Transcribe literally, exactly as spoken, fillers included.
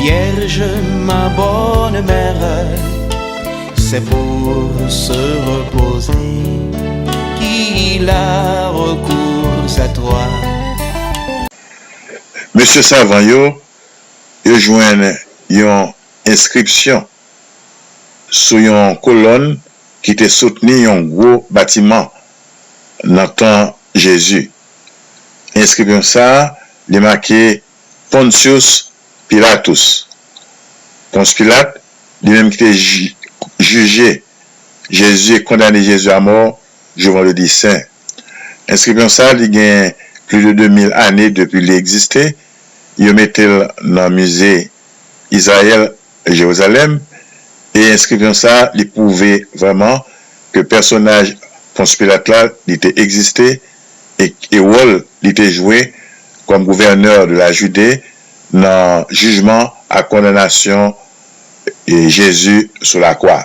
Vierge, ma bonne mère, c'est pour se reposer qu'il a recours à toi. Mesye savan yo, yo jwenn yon enskripsyon sou yon kolòn ki te soutni yon gwo batiman nan tan Jezi. Enskripsyon sa a, li make Pontius Pilatus. Pons Pilat, li menm ki te jije Jezi e kondane Jezi a mò jou Vandredi Sen. Enskripsyon sa a, li gen plis de de mil ane depi li egziste. Yo mete l nan mize Izrayèl, Jerizalèm, e enskripsyon sa a, li pwouve vrèman ke pèsonaj Pons Pilat la, li te egziste e, e wòl li te jwe kòm gouvènè de la Jide nan jijman ak kondanasyon e Jezi sou lakwa.